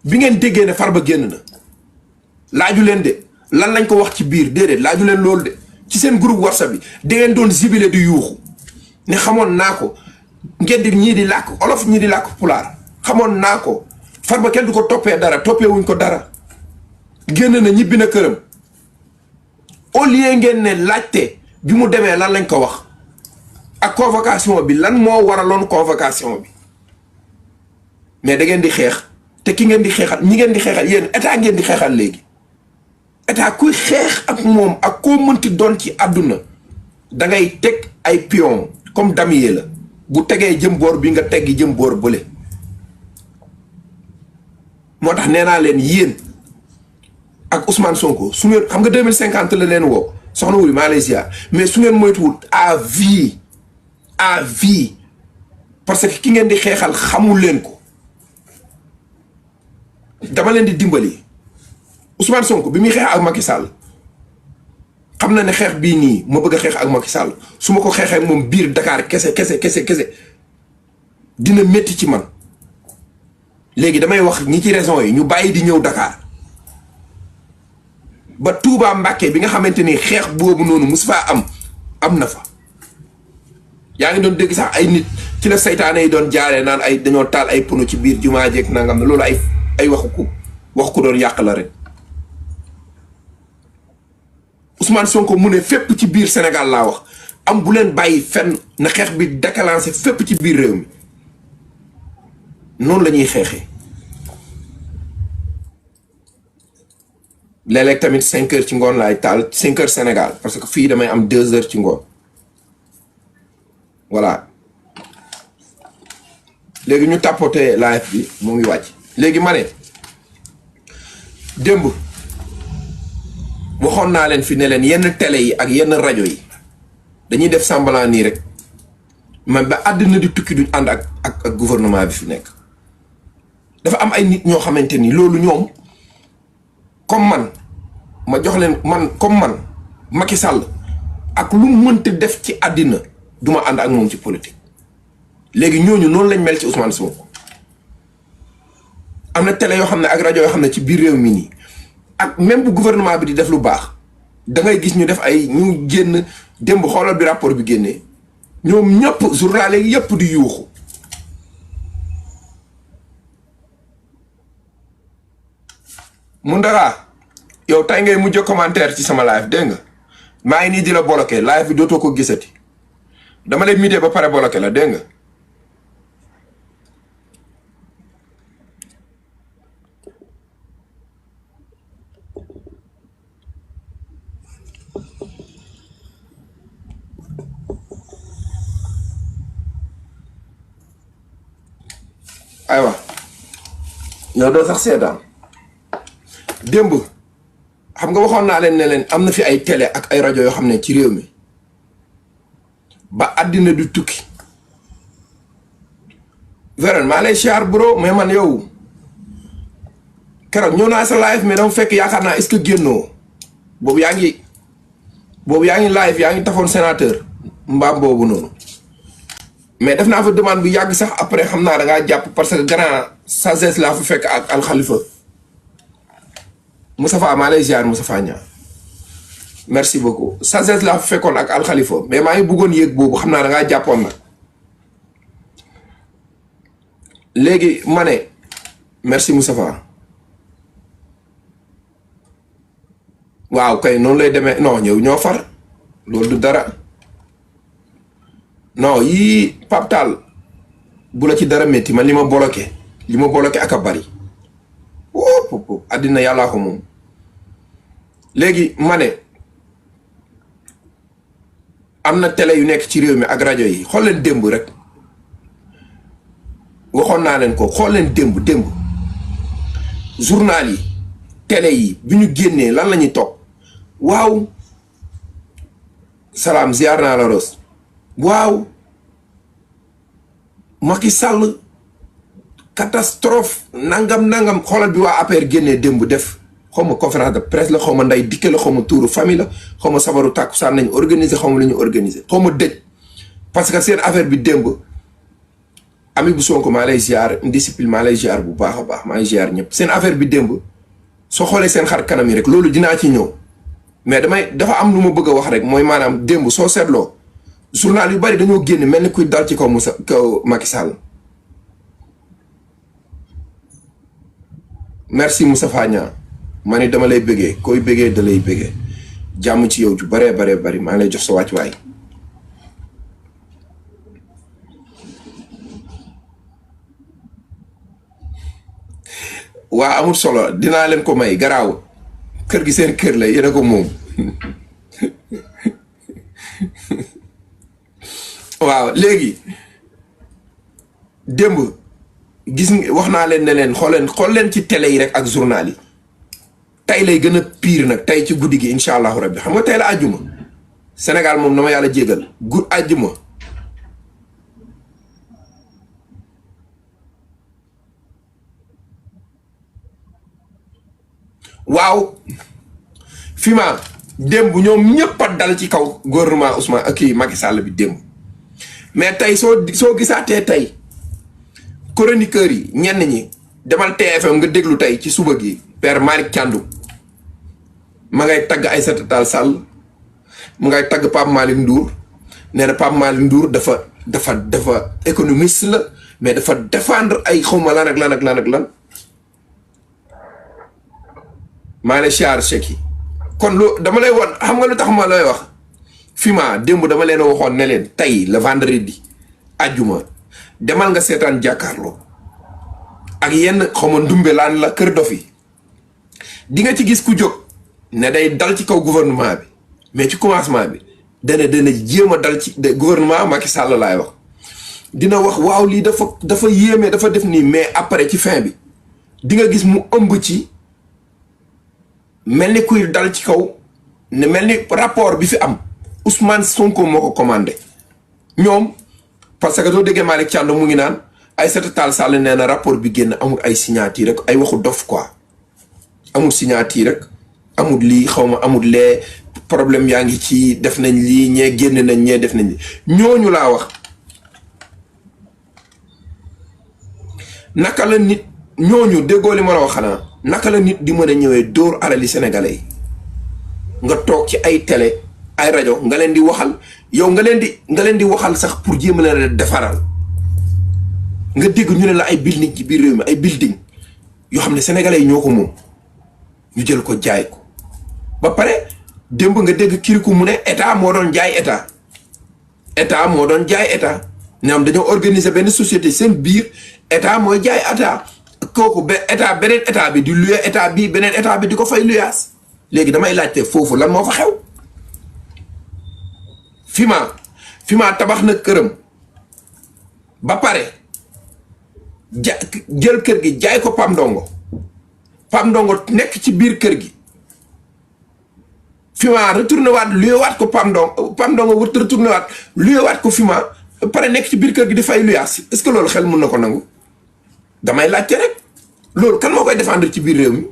bi ngeen déggee ne Farba génn na laaju leen de lan lañ ko wax ci biir déedéet laaju leen loolu de ci seen groupe WhatsApp bi da ngeen doon zibilé di yuuxu ne xamoon naa ko ngeen di ñii di làkk olof ñii di làkk pulaar xamoon naa ko Farba kenn du ko toppee dara toppee wuñ ko dara génn na ñibbi na këram au lieu ngeen ne laajte bi mu demee lan lañ ko wax ak convocation bi lan moo waraloon convocation bi mais da ngeen di xeex te ki ngeen di xeexal ñi ngeen di xeexal yéen état ngeen di xeexal léegi état kuy xeex ak moom ak koo mënti doon ci àdduna da ngay teg ay pion comme damier la bu tegee jëm boor bi nga teggi jëm boor bële moo tax nee naa leen yéen ak Ousmane Sonko su ngeen xam nga 2050 la leen woo soxna Wuli Malaysia mais su ngeen moytuwul à vie parce que ki ngeen di xeexal xamul leen ko dama leen di dimbali Ousmane Sonko bi muy xeex ak Macky Sall xam na ne xeex bii nii ma bëgg a xeex ak Macky Sall su ma ko xeexee moom biir Dakar kese dina métti ci man léegi damay wax ñi ci raison yi ñu bàyyi di ñëw Dakar ba Touba Mbacké bi nga xamante ni xeex boobu noonu mosu faa am na fa yaa ngi doon dégg sax ay nit ci la saytaane yi doon jaaree naan ay dañoo taal ay pono ci biir jumaa jeeg nangam na loolu ay waxu ko doon yàq la rek Ousmane Sonko mu ne fépp ci biir Sénégal laa wax am bu leen bàyyi fenn na xeex bi déclenché fépp ci biir réew mi noonu la ñuy xeexee léeg-léeg tamit 5 heures ci ngoon laay taal 5 heures Sénégal parce que fii damay am 2 heures ci ngoon voilà léegi ñu tapoté live bi mu ngi wàcc léegi ma ne démb waxoon naa leen fi ne leen yenn télé yi ak yenn rajo yi dañuy def semblant nii rek man ba àddina di tukki duñ ànd ak gouvernement bi fi nekk dafa am ay nit ñoo xamante ni loolu ñoom comme man ma jox leen man comme man Macky Sall ak lu mënti def ci àddina duma ànd ak moom ci politique léegi ñooñu noonu lañ mel ci Ousmane Sonko am na télé yoo xam ne ak rajo yoo xam ne ci biir réew mi nii ak même bu gouvernement bi di def lu baax da ngay gis ñu def ay ñu génn démb xoolal bi rapport bi génnee ñoom ñëpp journal yi yëpp di yuuxu mu ndaraa yow tey ngay mujj commentaire ci sama live dégg nga maa ngi nii di la bloqué live bi dootoo ko gisati dama lay mité ba pare bloqué la dégg nga aywa yow doo sax seetaan démb xam nga waxoon naa leen ne leen am na fi ay télé ak ay rajo yoo xam ne ci réew mi ba àddina du tukki vraiment maa lay siyaar bro mais man yow keroog ñëw naa sa live mais dama fekk yaakaar naa est-ce que génnoo boobu yaa ngi live yaa ngi tafoon sénateur mbaam boobu noonu mais def naa fa demande bu yàgg sax après xam naa da ngaa jàpp parce que grand sagesse laa fa fekk ak alxalifa Moustapha maa lay ziar Moustapha Niang merci beaucoup sagesse laa fa fekkoon ak alxalifa mais maa ngi bëggoon yéeg boobu xam naa da ngaa jàppoon nag léegi ma ne merci Moustapha waaw kay noonu lay demee non ñëw ñoo far loolu du dara non yii Pape Tall bu la ci dara métti man li ma bloqué ak a bari wóop àddina yàllaa ko moom léegi ma ne am na télé yu nekk ci réew mi ak rajo yi xool leen démb rek waxoon naa leen ko xool leen démb journal yi télé yi bi ñu génnee lan la ñuy toog waaw salaam ziar naa la Ros waaw Macky Sall catastrophe nangam xoolal bi waa APR génnee démb def xaw ma conférence de presse la xaw ma nday dikke la xaw ma tuuru famille la xaw ma sabaru tàkkusaan nañu organiser xaw ma lu ñu organiser xaw ma dëj parce que seen affaire bi démb ami bu Sonko maa lay ziar indiscipline maa lay ziar bu baax a baax maa ngi ziar ñëpp seen affaire bi démb soo xoolee seen xar kanam yi rek loolu dinaa ci ñëw mais dafa am lu ma bëgg a wax rek mooy maanaam démb soo seetloo journal yu bari dañoo génn mel ni kuy dal ci kaw Macky Sall merci Moustapha Niang ma ni dama lay bëggee koy bëggee da lay bëggee jàmm ci yow ju baree bari maa ngi lay jox sa wàccuwaay waa amul solo dinaa leen ko may garaaw kër gi seen kër la yéen a ko moom waaw léegi démb gis wax naa leen ne leen xool leen ci télé yi rek ak journal yi tey lay gën a pire nag tey ci guddi gi incha allahu rabbi xam nga tey la àjjuma Sénégal moom na ma yàlla jégal àjjuma waaw fi ma démb ñoom ñëpp a dal ci kaw gouvernement Ousmane ak kii Macky Sall bi démb mais tey soo gisaatee tey chroniqueurs yi ñenn ñi demal TFM nga déglu tey ci suba gi Père Malick Thiandoum ma ngay tagg Aïssata Tall Sall mu ngay tagg Pape Malick Ndour nee na Pape Malick Ndour dafa économiste la mais dafa défendre ay xawma lan ak lan maa ngi lay siyaar Cheki kon dama lay won xam nga lu tax ma lay wax Fima démb dama leen waxoon ne leen tey le vendredi ajjuma demal nga seetaan jàkkaarloo ak yenn xawma ndumbe laan la kër dofi di nga ci gis ku jóg ne day dal ci kaw gouvernement bi mais ci commencement bi dana jéem a dal ci gouvernement Macky Sall laay wax dina wax waaw lii dafa yéeme dafa def nii mais après ci fin bi di nga gis mu ëmb ci mel ni kuy dal ci kaw ne mel ni rapport bi fi am Ousmane Sonko moo ko commandé ñoom parce que doo déggee Malick Thiandoum mu ngi naan Aïssata Tall Sall nee na rapport bi génn amul ay signature rek ay waxu dof quoi amul signature rek amul lii xawma amul lee problème yaa ngi ci def nañ lii ñee génn nañ ñee def nañ lii ñooñu laa wax naka la nit ñooñu déggoo li ma la wax xanaa naka la nit di mën a ñëwee dóor alali sénégalais yi nga toog ci ay télé ay rajo nga leen di waxal yow nga leen di waxal sax pour jéem a leen defaral nga dégg ñu ne la ay building ci biir réew mi ay building yoo xam ne sénégalais yi ñoo ko moom ñu jël ko jaay ko ba pare démb nga dégg kiriku mu ne état moo doon jaay état moo doon jaay état ñoom dañoo organiser benn société seen biir état mooy jaay état kooku beneen état bi di luye état bi beneen état bi di ko fay luyaas léegi damay laajte foofu lan moo fa xew Fima tabax na këram ba pare jël kër gi jaay ko Pam Ndongo nekk ci biir kër gi Fima retourné waat luye waat ko Pam Ndongo wut retourné waat luye waat ko Fima pare nekk ci biir kër gi di fay luyaas est-ce que loolu xel mun na ko nangu damay laajte rek loolu kan moo koy défendre ci biir réew mi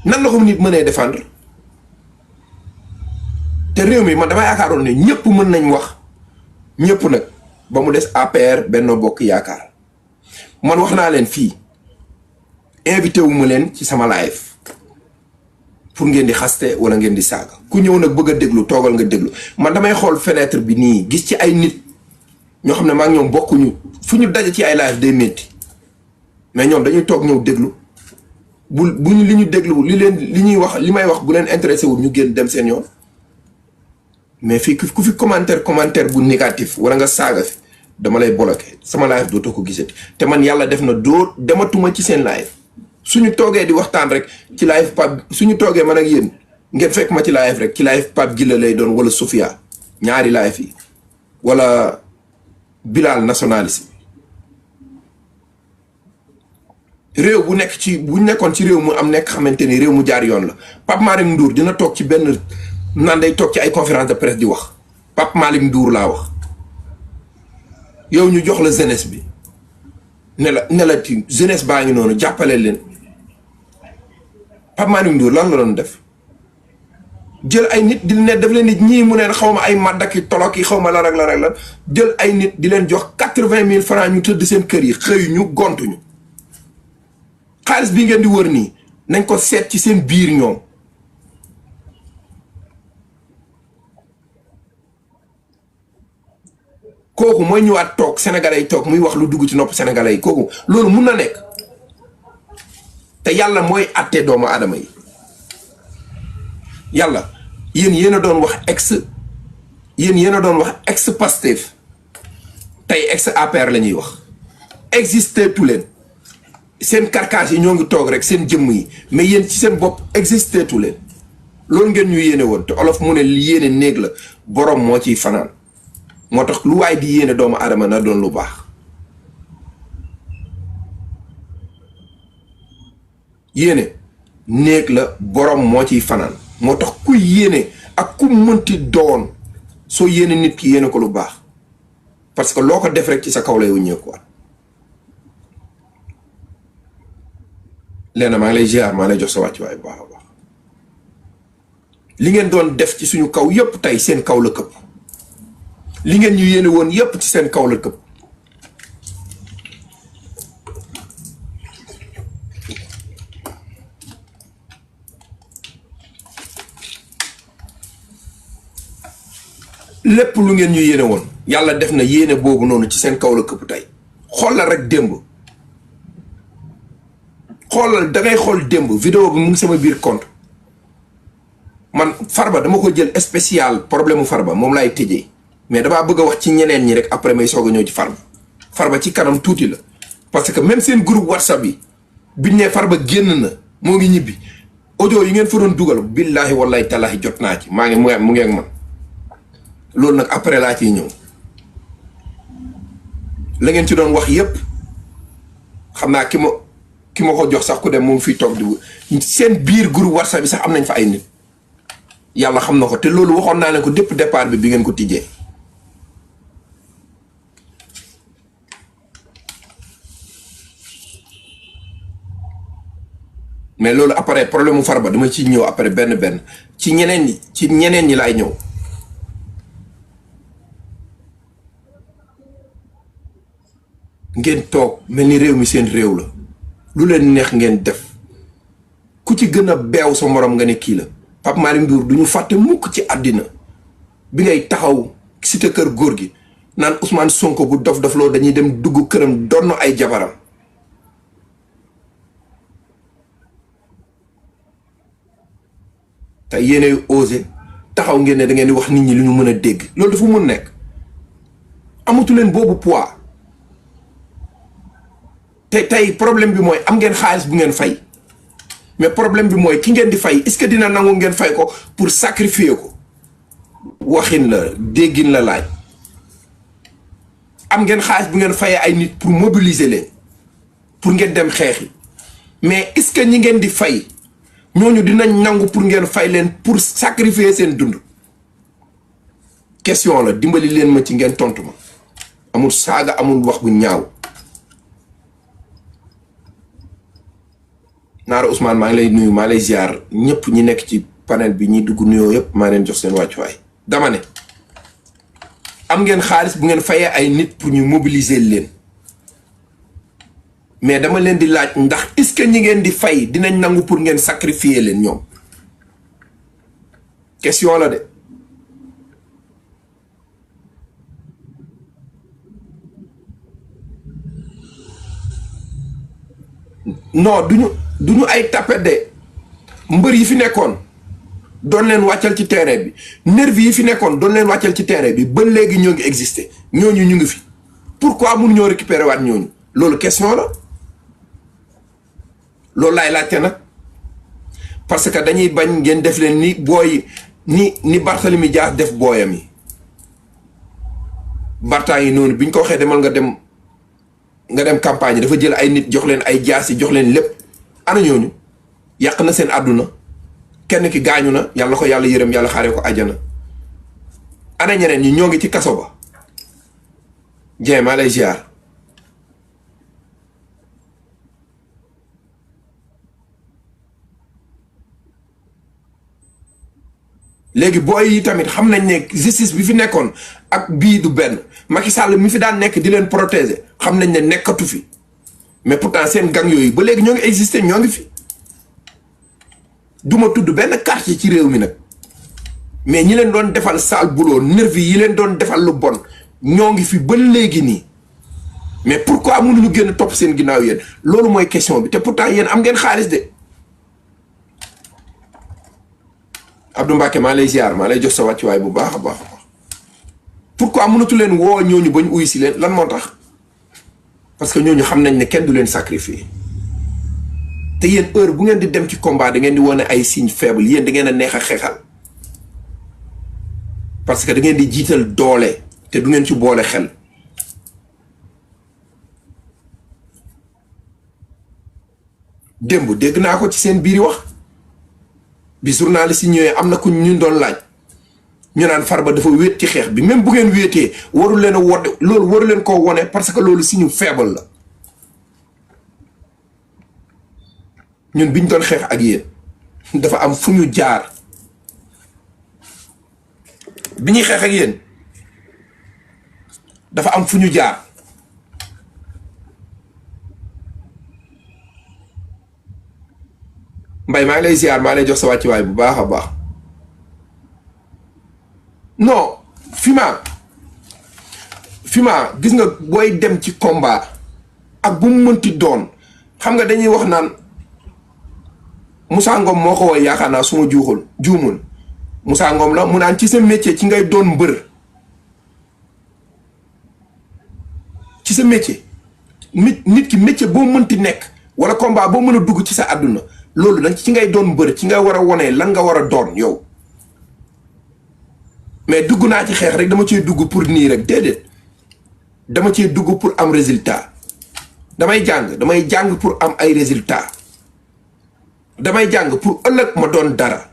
nan la ko nit mënee défendre te réew mi man dama yaakaaroon ne ñëpp mën nañ wax ñëpp nag ba mu des APR Benno Bokk Yaakaar man wax naa leen fii invité wu ma leen ci sama live pour ngeen di xaste wala ngeen di saaga ku ñëw nag bëgg a déglu toogal nga déglu man damay xool fenêtre bi nii gis ci ay nit ñoo xam ne maa ngi ñoom bokkuñu fu ñu daje ci ay live day métti mais ñoom dañuy toog ñëw déglu bu ñu li ñu déglu li ñuy wax li may wax bu leen intéressé wul ñu génn dem seen yoon mais fii ku fi commentaire bu négatif wala nga saaga fi dama lay bloqué sama live dootoo ko gisati te man yàlla def na doo dematuma ci seen live suñu toogee di waxtaan rek ci live Pape suñu toogee man ak yéen ngeen fekk ma ci live rek ci live Pape Gilla lay doon wala Sofia ñaari live yi wala Bilal nationaliste réew bu nekk ci bu nekkoon ci réew mu am nekk xamante ni réew mu jaar yoon la Pape Malick Ndour dina toog ci benn naan day toog ci ay conférence de presse di wax Pape Malick Ndour laa wax yow ñu jox la jeunesse bi ne la ti jeunesse baa ngi noonu jàppale leen Pape Malick Ndour lan la doon def jël ay nit di ne daf leen nit ñii mu neen xaw ma ay maddaki tolok yi xaw ma lan ak lan ak lan jël ay nit di leen jox 80 000 francs ñu tëdd seen kër yi xëy ñu gontuñu xaalis bi ngeen di wër nii nañ ko seet ci seen biir ñoom kooku mooy ñëwaat toog sénégalais yi toog muy wax lu dugg ci nopp sénégalais yi kooku loolu mun na nekk te yàlla mooy àtte doomu aadama yi yàlla yéen a doon wax yéen a doon wax ex Pastef tey ex APR la ñuy wax existé tu leen seen carcasse yi ñoo ngi toog rek seen jëmm yi mais yéen ci seen bopp existé tu leen loolu ngeen ñu yéene woon te olof mu ne yéene néeg la borom moo ciy fanaan moo tax lu waay di yéene doomu aadama na doon lu baax yéene néeg la borom moo ciy fanaan moo tax ku yéene ak ku mënti doon soo yéene nit ki yéene ko lu baax parce que loo ko def rek ci sa kaw lay wuññeekuwaat leena maa ngi lay ziar maa lay jox sa wàccuwaay bu baax a baax li ngeen doon def ci suñu kaw yépp tey seen kaw la këpp li ngeen ñu yéene woon yépp ci seen kaw la këpp lépp lu ngeen ñu yéene woon yàlla def na yéene boobu noonu ci seen kaw la këpp tey xoolal rek démb xoolal dangay xool démb vidéo bi mu ngi sama biir compte man Farba dama ko jël spécial problème mu Farba moom laay tëjee mais damaa bëgg a wax ci ñeneen ñi rek après may soog a ñëw ci Farba ci kanam tuuti la parce que même seen groupe WhatsApp yi biñ ne Farba génn na moo ngi ñibbi audio yi ngeen fa doon dugal billaahi wallahi talaahi jot naa ci maa ngi mu ngi ak man loolu nag après laa ciy ñëw la ngeen ci doon wax yépp xam naa ki ma ko jox sax ku dem moom fii toog di seen biir groupe WhatsApp bi sax am nañ fa ay nit yàlla xam na ko te loolu waxoon naa leen ko depuis départ bi ngeen ko tijjee mais loolu après problème mu Farba dama ci ñëw après benn ci ñeneen ñi laay ñëw ngeen toog mel ni réew mi seen réew la lu leen neex ngeen def ku ci gën a beew sa morom nga ne kii la Pape Malick Ndour du ñu fàtte mukk ci àddina bi ngay taxaw cité kër góor gi naan Ousmane Sonko bu dof loo dañuy dem dugg këram donn ay jabaram te yéenay osé taxaw ngeen ne da ngeen di wax nit ñi lu ñu mën a dégg loolu dafa mën nekk amatu leen boobu poids te tey problème bi mooy am ngeen xaalis bu ngeen fay mais problème bi mooy ki ngeen di fay est-ce que dina nangu ngeen fay ko pour sacrifier ko waxin la déggin la laaj am ngeen xaalis bu ngeen fayee ay nit pour mobiliser leen pour ngeen dem xeexi mais est-ce que ñi ngeen di fay ñooñu dinañ nangu pour ngeen fay leen pour sacrifier seen dund question la dimbali leen ma ci ngeen tontu ma amul saaga amul wax bu ñaaw Naara Ousmane maa ngi lay nuyu maa lay ziar ñëpp ñi nekk ci panel bi ñi dugg nuyoo yëpp maa leen jox seen wàccuwaay dama ne am ngeen xaalis bu ngeen fayee ay nit pour ñu mobiliser leen mais dama leen di laaj ndax est-ce que ñi ngeen di fay dinañ nangu pour ngeen sacrifier leen ñoom question la de non duñu ay tapet de mbër yi fi nekkoon doon leen wàccal ci terrain bi nervi yi fi nekkoon doon leen wàccal ci terrain bi ba léegi ñoo ngi existé ñooñu ñu ngi fi pourquoi mun ñoo récupérer waat ñooñu loolu question la loolu laay laajte nag parce que dañuy bañ ngeen def leen ni booy ni Barthélemy Dias def booyam yi Barta yi noonu biñ ko waxee demal nga dem campagne dafa jël ay nit jox leen ay jaas yi jox leen lépp ana ñooñu yàq na seen àdduna kenn ki gaañu na yàlla ko yàlla yërëm yàlla xaaree ko àjjana ana ñeneen ñi ñoo ngi ci kaso ba Dieng maa lay ziar léegi booy yi tamit xam nañ ne justice bi fi nekkoon ak bii du benn. Macky Sall mi fi daan nekk di leen protéger xam nañ ne nekkatu fi mais pourtant seen gang yooyu ba léegi ñoo ngi exister ñoo ngi fi. duma tudd benn quartier ci réew mi nag mais ñi leen doon defal sale boulot nervi yi leen doon defal lu bon ñoo ngi fi ba léegi nii mais pourquoi mënuñu génn topp seen ginnaaw yéen loolu mooy question bi te pourtant yéen am ngeen xaalis de. Abdou Mbacke maa lay ziar maa lay jox sa wàccuwaay bu baax a baax a baax pourquoi mënatu leen woo ñooñu bañ uy si leen lan moo tax parce que ñooñu xam nañ ne kenn du leen sacrifier te yéen heure bu ngeen di dem ci combat da ngeen di wane ay signes faibles yéen da ngeen a neex a xeexal parce que da ngeen di jiital doole te du ngeen ci boole xel. démb dégg naa ko ci seen biir wax. bi journaliste yi ñëwee am na ku ñu doon laaj ñu naan Farba dafa wéet ci xeex bi même bu ngeen wéetee warul leen a woote loolu waru leen koo wone parce que loolu signe faible la ñun biñ doon xeex ak yéen dafa am fu ñu jaar bi ñuy xeex ak yéen dafa am fu ñu jaar Mbay maa ngi lay ziar maa lay jox sa wàccuwaay bu baax a baax non Fima gis nga booy dem ci combat ak bu mu mënti doon xam nga dañuy wax naan Moussa Ngom moo ko woy yaakaar naa suma juumul Moussa Ngom la mu naan ci sa métier ci ngay doon mbër ci sa métier nit ki métier boo mënti nekk wala combat boo mën a dugg ci sa àdduna loolu nag ci ngay doon mbër ci nga war a wone lan nga war a doon yow mais dugg naa ci xeex rek dama cee dugg pour nii rek déedéet dama cee dugg pour am résultat damay jàng pour am ay résultat damay jàng pour ëllëg ma doon dara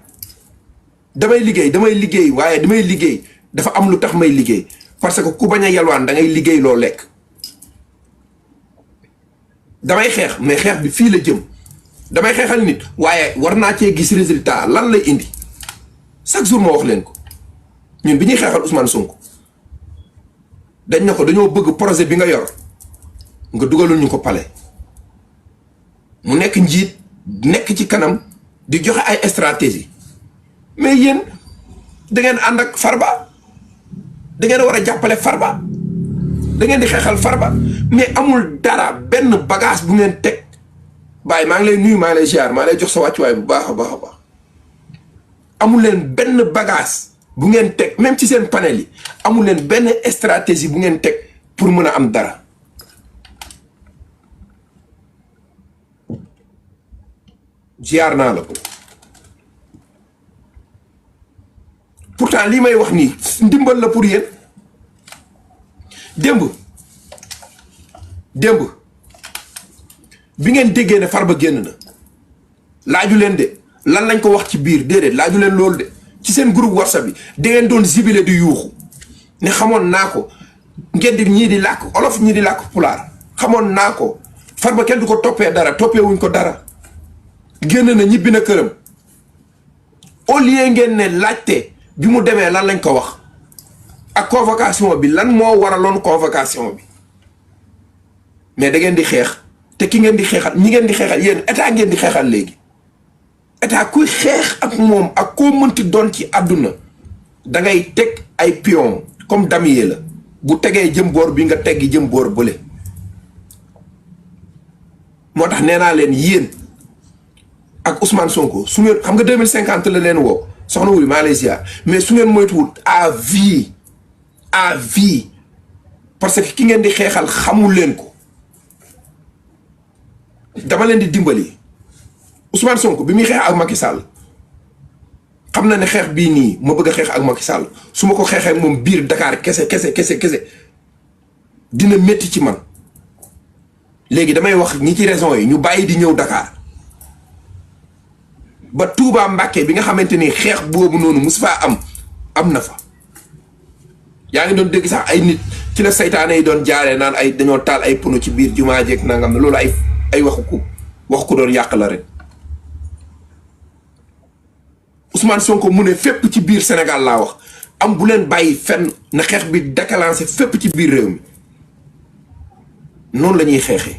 damay liggéey waaye damay liggéey dafa am lu tax may liggéey parce que ku bañ a yalwaan da ngay liggéey loo lekk damay xeex mais xeex bi fii la jëm damay xeexal nit waaye war naa cee gis résultat lan lay indi chaque jour ma wax leen ko ñun bi ñuy xeexal Ousmane Sonko dañ ne ko dañoo bëgg projet bi nga yor nga dugalul ñu ko palais mu nekk njiit nekk ci kanam di joxe ay stratégie mais yéen da ngeen ànd ak Farba da ngeen war a jàppale Farba da ngeen di xeexal Farba mais amul dara benn bagage bu ngeen teg Baye maa ngi lay nuyu maa ngi lay ziar maa lay jox sa wàccuwaay bu baax a baax a baax amul leen benn bagage bu ngeen teg même ci seen panel yi amul leen benn stratégie bu ngeen teg pour mën a am dara ziar naa la ko pourtant lii may wax nii ndimbal la pour yéen démb bi ngeen déggee ne Farba génn na laaju leen de lan lañ ko wax ci biir déedéet laaju leen loolu de ci seen groupe WhatsApp bi da ngeen doon zibilé di yuuxu ne xamoon naa ko ngeen di ñii di làkk olof ñii di làkk pulaar xamoon naa ko Farba kenn du ko toppee dara toppee wuñ ko dara génn na ñibbi na këram au lieu ngeen ne laajte bi mu demee lan lañ ko wax ak convocation bi lan moo waraloon convocation bi mais da ngeen di xeex te ki ngeen di xeexal ñi ngeen di xeexal yéen état ngeen di xeexal léegi état kuy xeex ak moom ak koo mënti doon ci àdduna da ngay teg ay pion comme damier la bu tegee jëm boor bi nga teggi jëm boor bële moo tax nee naa leen yéen ak Ousmane Sonko su ngeen xam nga 2050 la leen woo soxna wuy Malaysia mais su ngeen moytuwul à vie parce que ki ngeen di xeexal xamul leen ko dama leen di dimbali Ousmane Sonko bi muy xeex ak Macky Sall xam na ne xeex bii nii ma bëgg a xeex ak Macky Sall su ma ko xeexee moom biir Dakar kese dina métti ci man léegi damay wax ñi ci raison yi ñu bàyyi di ñëw Dakar ba Touba Mbacké bi nga xamante ni xeex boobu noonu mus faa am na fa yaa ngi doon dégg sax ay nit ci la saytaane yi doon jaaree naan ay dañoo taal ay pono ci biir jumaa jeeg nangam na loolu ay waxu ko doon yàq la rek Ousmane Sonko mu ne fépp ci biir Sénégal laa wax am bu leen bàyyi fenn na xeex bi déclenché fépp ci biir réew mi noonu la ñuy xeexee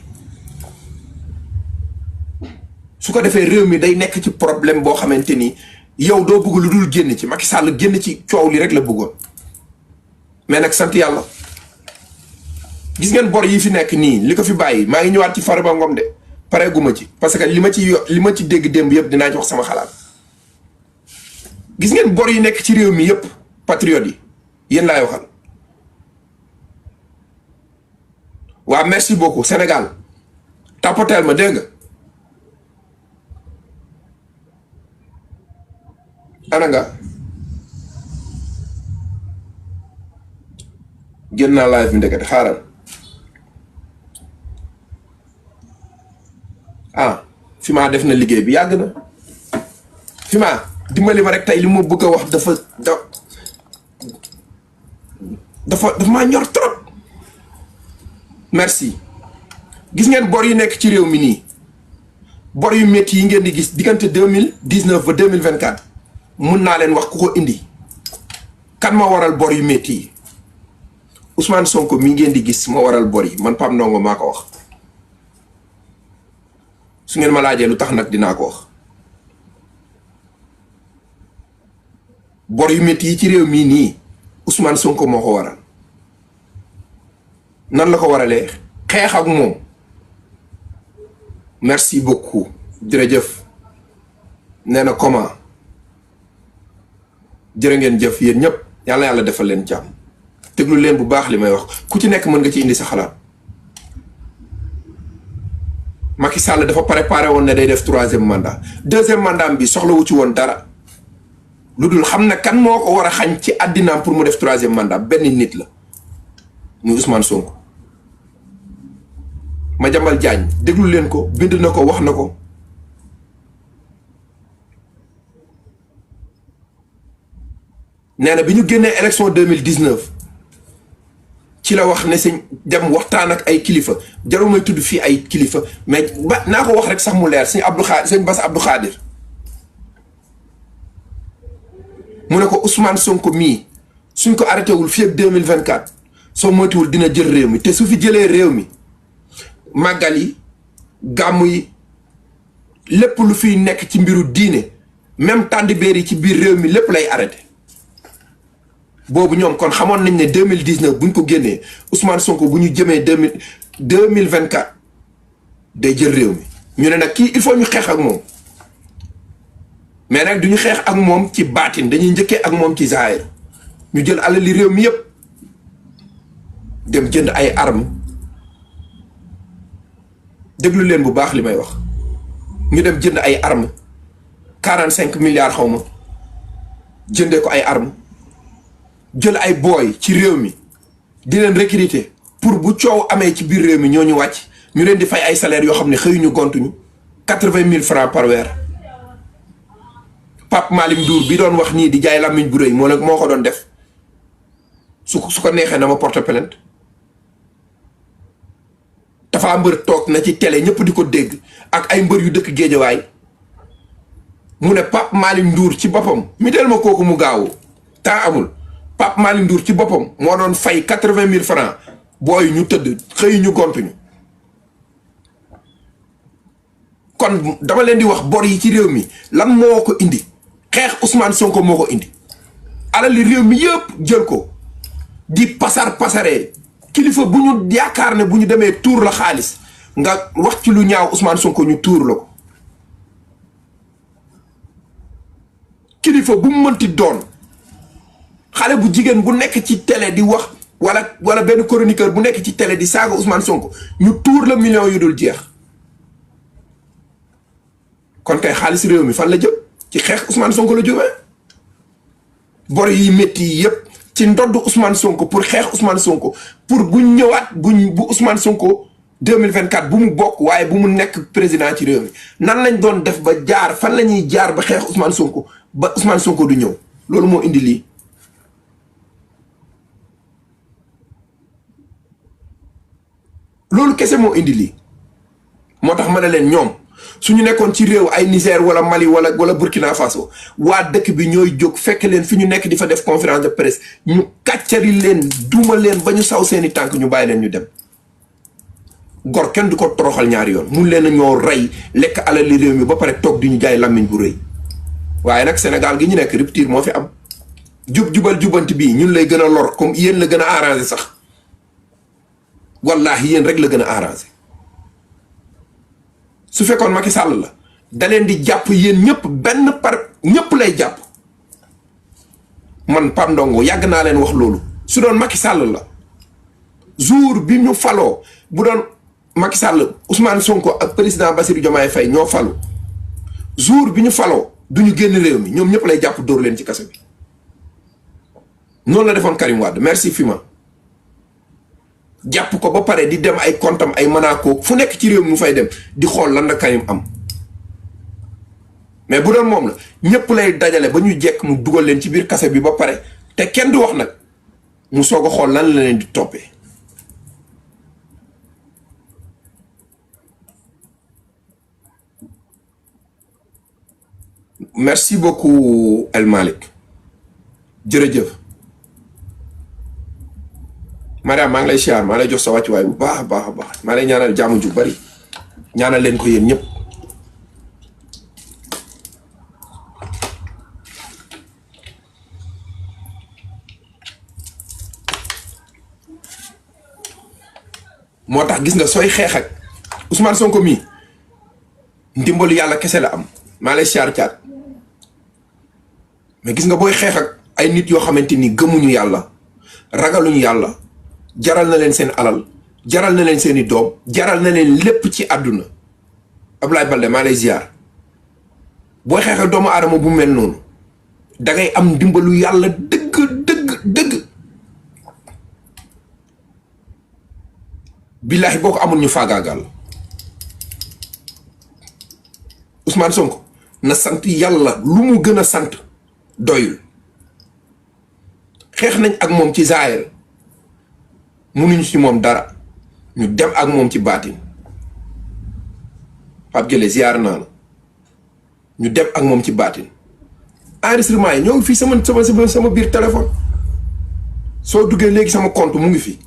su ko defee réew mi day nekk ci problème boo xamante ni yow doo bëgg lu dul génn ci Macky Sall génn ci coow li rek la bëggoon mais nag sant yàlla gis ngeen bor yi fi nekk nii li ko fi bàyyi maa ngi ñëwaat ci Farba Ngom de pare guma ci parce que li ma ci dégg démb yëpp dinaa ci wax sama xalaat gis ngeen bor yi nekk ci réew mi yëpp patriote yi yéen laay waxal waa merci beaucoup Sénégal tapoteel ma dégg nga ana nga génn naa live bi ndekete xaaral Fima def na liggéey bi yàgg na Fima dimbali ma rek tey li ma bëgg a wax dafa maa ñor trop merci gis ngeen bor yi nekk ci réew mi nii bor yu métti yi ngeen di gis diggante 2019 ba 2024 mun naa leen wax ku ko indi kan ma waral bor yu métti yi Ousmane Sonko mi ngeen di gis moo waral bor yi man Pape Ndongo maa ko wax su ngeen ma laajee lu tax nag dinaa ko wax bor yu métti yi ci réew mii nii Ousmane Sonko moo ko waral nan la ko waralee xeex ak moom merci beaucoup jërëjëf nee na comment jërë ngeen jëf yéen ñëpp yàlla defal leen jàmm déglu leen bu baax li may wax ku ci nekk mën nga ci indi sa xalaat Macky Sall dafa préparé woon ne day def 3e mandat 2e mandat bi soxlawu ci woon dara lu dul xam ne kan moo ko war a xañ ci àddinaam pour mu def 3e mandat benn nit la muy Ousmane Sonko Madiambal Diagne déglu leen ko bind na ko wax na ko nee na bi ñu génnee élection 2019 ci la wax ne sëñ dem waxtaan ak ay kilifa jarul may tudd fii ay kilifa mais ba naa ko wax rek sax mu leer sëñ Bass Abdou Khadir mu ne ko Ousmane Sonko mii suñ ko arrêté wul fii ak 2024 soo moytuwul dina jël réew mi te su fi jëlee réew mi màggal yi gàmmu yi lépp lu fiy nekk ci mbiru diine même tàndbeer yi ci biir réew mi lépp lay arrêté boobu ñoom kon xamoon nañ ne 2019 buñ ko génnee Ousmane Sonko bu ñu jëmee 2024 day jël réew mi ñu ne nag kii il faut ñu xeex ak moom mais nag duñu xeex ak moom ci baatin dañuy njëkkee ak moom ci zaahir ñu jël alali réew mi yépp dem jënd ay armes déglu leen bu baax li may wax ñu dem jënd ay armes 45 milliards xaw ma jëndee ko ay armes jël ay booy ci réew mi di leen recruter pour bu coow amee ci biir réew mi ñoo ñu wàcc ñu leen di fay ay salaires yoo xam ne xëyuñu gontuñu 80 000 francs par weer Pape Malick Ndour bi doon wax nii di jaay làmmiñ bu rëy moo ko doon def su ko neexee na ma porte plainte dafa mbër toog na ci télé ñëpp di ko dégg ak ay mbër yu dëkk Géejawaay mu ne Pape Malick Ndour ci boppam mi del ma kooku mu gaawu temps amul Pape Malick Ndour ci boppam moo doon fay 80 000 francs booy ñu tëdd xëy ñu gontuñu kon dama leen di wax bor yi ci réew mi lan moo ko indi xeex Ousmane Sonko moo ko indi alali réew mi yëpp jël ko di pasaree kilifa bu ñu yaakaar ne bu ñu demee tuur la xaalis nga wax ci lu ñaaw Ousmane Sonko ñu tuur la ko kilifa bu mu mënti doon xale bu jigéen bu nekk ci télé di wax wala benn chroniqueur bu nekk ci télé di saaga Ousmane Sonko ñu tuur la millions yu dul jeex kon kay xaalis réew mi fan la jëm ci xeex Ousmane Sonko la jógee bor yi métti yi yëpp ci ndodd Ousmane Sonko pour xeex Ousmane Sonko pour bu ñëwaat bu Ousmane Sonko 2024 bu mu bokk waaye bu mu nekk président ci réew mi nan lañ doon def ba jaar fan la ñuy jaar ba xeex Ousmane Sonko ba Ousmane Sonko du ñëw loolu moo indi lii loolu kese moo indi lii moo tax ma ne leen ñoom suñu nekkoon ci réew ay Niger wala Mali wala Burkina Faso waa dëkk bi ñooy jóg fekk leen fi ñu nekk di fa def conférence de presse ñu kàccari leen duuma leen ba ñu saw seeni tànk ñu bàyyi leen ñu dem. gor kenn du ko toroxal ñaari yoon mun leen a ñoo rey lekk alali réew mi ba pare toog di ñu jaay làmmiñ bu rëy waaye nag Sénégal gi ñu nekk rupture moo fi am jubal jubanti bii ñun lay gën a lor comme yéen la gën a arrangé sax wallaahi yéen rek la gën a arrangé su fekkoon Macky Sall la da leen di jàpp yéen ñëpp benn par ñëpp lay jàpp man Pape Ndongo yàgg naa leen wax loolu su doon Macky Sall la jour bi ñu faloo bu doon Macky Sall Ousmane Sonko ak président Bassirou Diomaye Faye ñoo falu jour bi ñu faloo du ñu génn réew mi ñoom ñëpp lay jàpp dóor leen ci kaso bi noonu la defoon Karim Wade merci Fima jàpp ko ba pare di dem ay kontam ay Monaco fu nekk ci réew mi mu fay dem di xool lan la Karim am mais bu doon moom la ñëpp lay dajale ba ñu jekk mu dugal leen ci biir kaso bi ba pare te kenn du wax nag mu soog a xool lan la leen di toppee. merci beaucoup El Malick jërëjëf Mariam maa ngi lay siyaar maa lay jox sa wàccuwaay bu baax a baax a baax maa lay ñaanal jàmm ju bari ñaanal leen ko yéen ñëpp moo tax gis nga sooy xeex ak Ousmane Sonko mii ndimbalu yàlla kese la am maa lay siyaar caat mais gis nga booy xeex ak ay nit yoo xamante ni gëmuñu yàlla ragaluñu yàlla jaral na leen seen alal jaral na leen seeni doom jaral na leen lépp ci àdduna Ablaye Balde maa lay ziar booy xeex ak doomu aadama bu mel noonu dangay am ndimbalu yàlla dëgg billaahi boo ko amul ñu faagaagal Ousmane Sonko na sant yàlla lu mu gën a sant doyul xeex nañ ak moom ci zaahir munuñu ci moom dara ñu dem ak moom ci baatin Pape Gueye ziar naa la ñu dem ak moom ci baatin enregistrement yi ñoo ngi fii sama biir téléphone soo duggee léegi sama compte mu ngi fi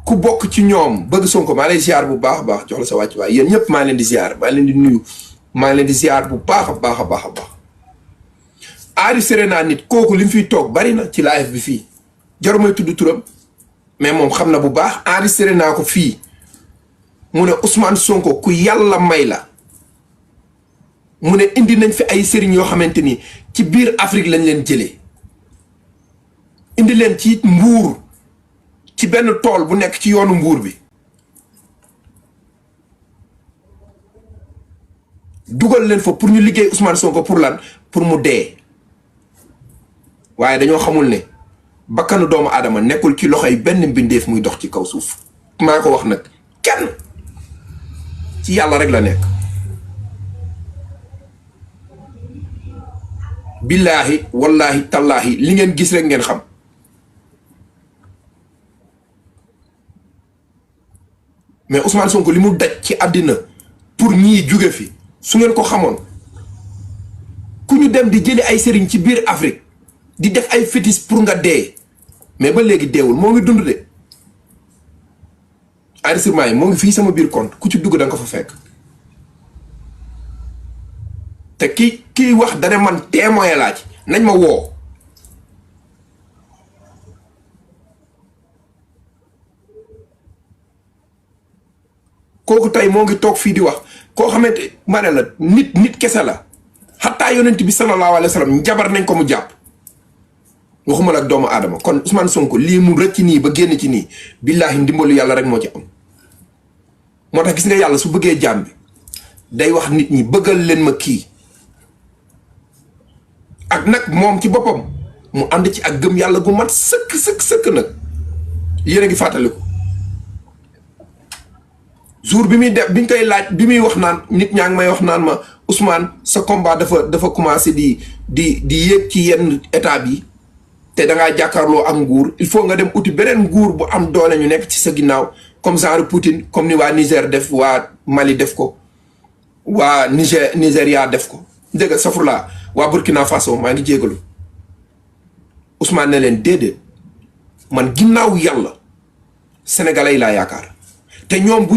ku bokk ci ñoom bëgg Sonko maa lay ziar bu baax a baax jox la sa wàcc waay yéen ñëpp maa leen di ziar maa leen di nuyu maa leen di ziar bu baax a baax a baax a baax enregistré naa nit kooku li mu fiy toog bari na ci live bi fii jaru may tudd turam mais moom xam na bu baax enregistré naa ko fii mu ne Ousmane Sonko ku yàlla may la mu ne indi nañ fi ay sëriñ yoo xamante ni ci biir Afrique lañ leen jëlee indi leen ci Mbuur ci benn tool bu nekk ci yoonu Mbuur bi dugal leen fa pour ñu liggéey Ousmane Sonko pour lan pour mu dee waaye dañoo xamul ne bakkanu doomu aadama nekkul ci loxoy benn mbindeef muy dox ci kaw suuf maa ko wax nag kenn ci yàlla rek la nekk billaahi wallaahi tallaahi li ngeen gis rek ngeen xam mais Ousmane Sonko li mu daj ci àddina pour ñii jóge fi su ngeen ko xamoon ku ñu dem di jëli ay sëriñ ci biir Afrique di def ay fétiche pour nga dee mais ba léegi deewul moo ngi dund de enregistrement yi moo ngi fii sama biir compte ku ci dugg da nga ko fa fekk te kii wax dana man témoin laa ci nañ ma woo kooku tey moo ngi toog fii di wax koo xamante ma ne la nit kese la xataa yonent bi sallallahu alayhi wa sallam njabar nañ ko mu jàpp waxuma la ak doomu aadama kon Ousmane Sonko lii mu rëcc nii ba génn ci nii billaahi ndimbalu yàlla rek moo ci am moo tax gis nga yàlla su bëggee jaam bi day wax nit ñi bëggal leen ma kii ak nag moom ci boppam mu ànd ci ak gëm yàlla gu mat sëkk nag yéen a ngi fàttaliku jour bi muy def bi ñu koy laaj bi muy wax naan nit ñaa ngi may wax naan ma Ousmane sa combat dafa commencé di yéeg ci yenn état bi te da ngaa jàkkaarloo ak nguur il faut nga dem uti beneen nguur bu am doole ñu nekk ci sa ginnaaw comme genre Poutine comme ni waa Niger def waa Mali def ko waa Nigeria def ko dégg nga safurlaa waa Burkina Faso maa ngi jégalu Ousmane ne leen déedéet man ginnaaw yàlla sénégalais yi laa yaakaar te ñoom bu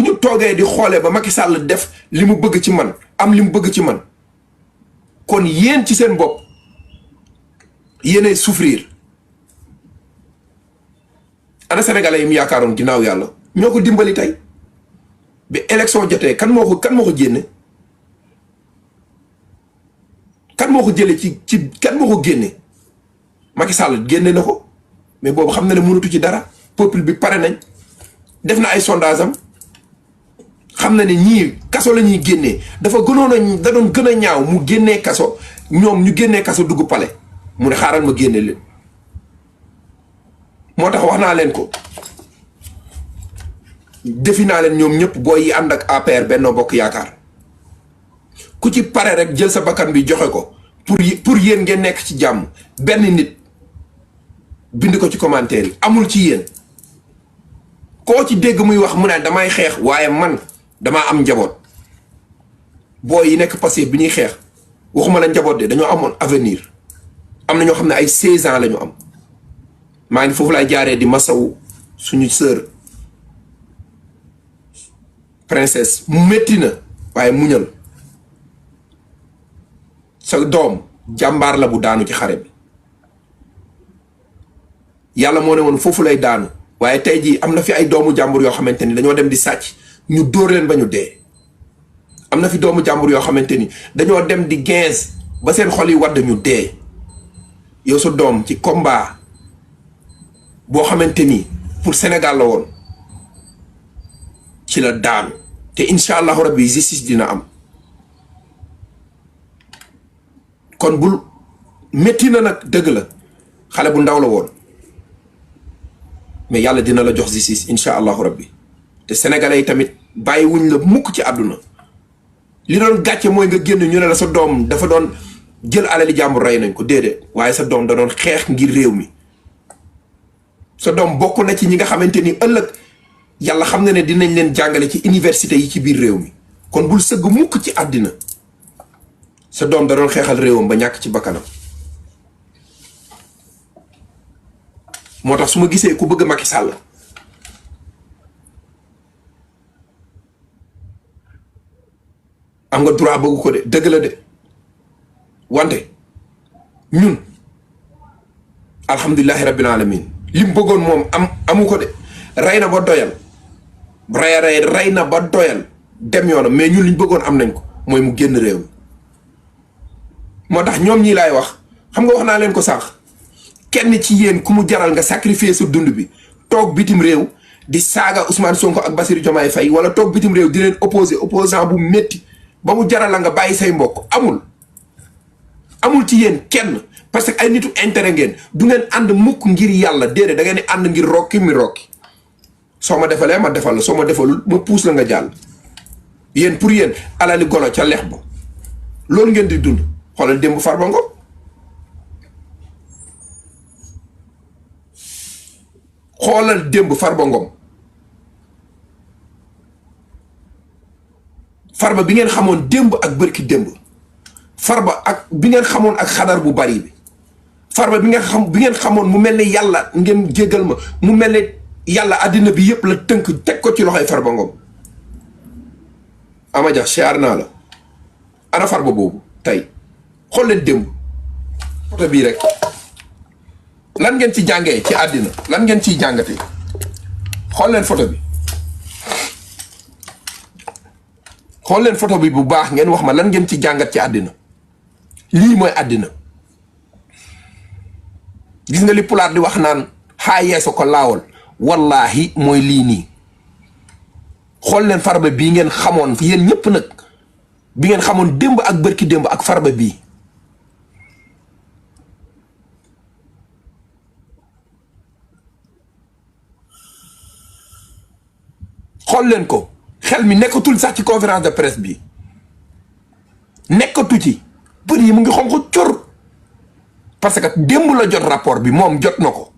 ñu toogee di xoolee ba Macky Sall def li mu bëgg ci man am li mu bëgg ci man kon yéen ci seen bopp yéenay souffrir ana sénégalais yi mu yaakaaroon ginnaaw yàlla ñoo ko dimbali tey bi élection jotee kan moo ko génne kan moo ko jële ci kan moo ko génne Macky Sall génne na ko mais boobu xam na ne mënatu ci dara peuple bi pare nañ def na ay sondage am xam na ne ñii kaso la ñuy génnee dafa da doon gën a ñaaw mu génnee kaso ñoom ñu génnee kaso dugg pale mu ne xaaral ma génne leen moo tax wax naa leen ko defi naa leen ñoom ñëpp booy yi ànd ak APR Benno Bokk Yaakaar ku ci pare rek jël sa bakkan bi joxe ko pour yéen ngeen nekk ci jàmm benn nit bind ko ci commentaire yi amul ci yéen koo ci dégg muy wax mu ne damay xeex waaye man damaa am njaboot booy yi nekk passé bi ñuy xeex waxuma la njaboot de dañoo amoon avenir am na ñoo xam ne ay 16 ans la ñu am maa ngi foofu lay jaaree di masawu suñu sœur princesse mu métti na waaye muñal sa doom jàmbaar la bu daanu ci xare bi yàlla moo ne woon foofu lay daanu waaye tey jii am na fi ay doomu jàmbur yoo xamante ni dañoo dem di sàcc ñu dóor leen ba ñu dee am na fi doomu jàmbur yoo xamante ni dañoo dem di 15 ba seen xol yi wadd ñu dee yow sa doom ci combat boo xamante ni pour Sénégal la woon ci la daanu te incha allahu rabbi justice dina am kon bul métti na nag dëgg la xale bu ndaw la woon mais yàlla dina la jox justice incha allahu rabbi te sénégalais yi tamit bàyyi wuñ la mukk ci àdduna li doon gàcce mooy nga génn ñu ne la sa doom dafa doon jël alali jàmbur rey nañ ko déedéet waaye sa doom da doon xeex ngir réew mi sa doom bokk na ci ñi nga xamante ni ëllëg yàlla xam na ne dinañ leen jàngale ci université yi ci biir réew mi kon bul sëgg mukk ci àddina sa doom da doon xeexal réewam ba ñàkk ci bakkanam moo tax su ma gisee ku bëgg Macky Sall am nga droit bëgg ko de dëgg la de wante ñun alhamdulilahi rabbil alamin lim bëggoon moom amu ko de rey na ba doyal rey na ba doyal dem yoonam mais ñun liñ bëggoon am nañ ko mooy mu génn réew mi moo tax ñoom ñii laay wax xam nga wax naa leen ko sànq kenn ci yéen ku mu jaral nga sacrifier sa dund bi toog bitim réew di saaga Ousmane Sonko ak Bassirou Diomaye Faye wala toog bitim réew di leen opposant bu métti ba mu jaral la nga bàyyi say mbokk amul ci yéen kenn parce que ay nitu intérêt ngeen du ngeen ànd mukk ngir yàlla déedéet da ngeen di ànd ngir rokki mi rokki soo ma defalee ma defal la soo ma defalul ma puus la nga jàll yéen pour yéen alali golo ca lex ba loolu ngeen di dund xoolal démb Farba Ngom xoolal démb Farba Ngom Farba bi ngeen xamoon démb ak bërki démb Farba ak bi ngeen xamoon ak xadar bu bari bi Farba bi ngeen xamoon mu mel ne yàlla ngeen jéggal ma mu mel ne yàlla àddina bi yëpp la tënk teg ko ci loxoy Farba Ngom Amadia siyaar naa la ana Farba boobu tey xool leen démb photo bii rek lan ngeen ci jàngee ci àddina lan ngeen ciy jàngatee xool leen photo bi xool leen photo bi bu baax ngeen wax ma lan ngeen ci jàngat ci àddina lii mooy àddina gis nga li pulaar di wax naan xaa yeeso ko laawol wallaahi mooy lii nii xool leen Farba bii ngeen xamoon yéen ñëpp nag bi ngeen xamoon démb ak bërki démb ak Farba bii xool leen ko xel mi nekkatul sax ci conférence de presse bi nekkatu ci bët yi mu ngi xonq cor parce que démb la jot rapport bi moom jot na ko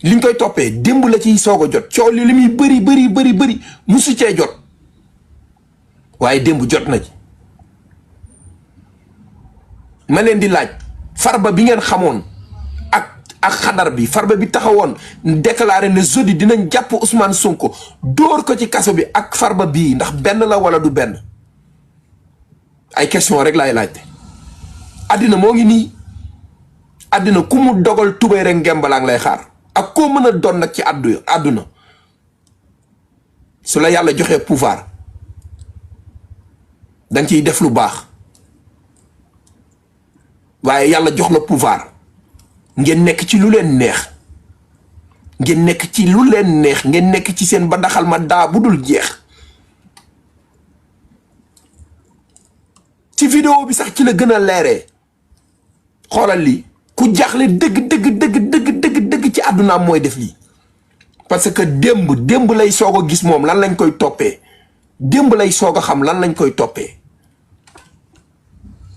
liñ koy toppee démb la ciy soog a jot coow li muy bëri musu cee jot waaye démb jot na ci ma leen di laaj Farba bi ngeen xamoon ak xadar bi Farba bi taxawoon déclaré ne jeudi dinañ jàpp Ousmane Sonko dóor ko ci kaso bi ak Farba bii ndax benn la wala du benn ay question rek laay laajte àddina moo ngi nii àddina ku mu dogal tubéy rek ngembalang lay xaar ak koo mën a doon nag ci àdduna su la yàlla joxee pouvoir danga ciy def lu baax waaye yàlla jox la pouvoir ngeen nekk ci lu leen neex ngeen nekk ci lu leen neex ngeen nekk ci seen ba daxal ma daa bu dul jeex ci vidéo bi sax ci la gën a leeree xoolal lii ku jaaxle dëgg ci àddunaam mooy def lii parce que démb lay soog a gis moom lan lañ koy toppee démb lay soog a xam lan lañ koy toppee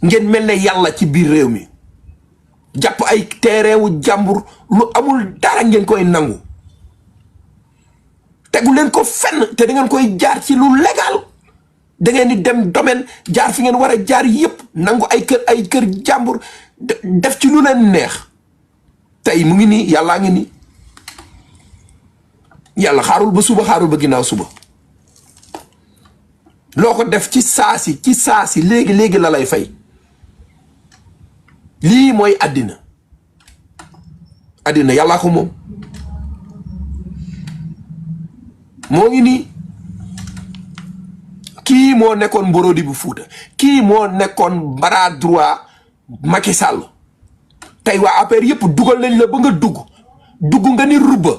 ngeen mel ne yàlla ci biir réew mi jàpp ay teereewu jàmbur lu amul dara ngeen koy nangu tegu leen ko fenn te da ngeen koy jaar ci lu légal da ngeen di dem domaine jaar fi ngeen war a jaar yépp nangu ay kër jàmbur def ci lu leen neex tey mu ngi nii yàllaa ngi nii yàlla xaarul ba suba xaarul ba ginnaaw suba loo ko def ci saasi léegi la lay fay lii mooy àddina yàllaa ko moom moo ngi nii kii moo nekkoon Mborodi bu Fuuta kii moo nekkoon bras droit Macky Sall tey waa APR yëpp dugal nañ la ba nga dugg nga ni rubba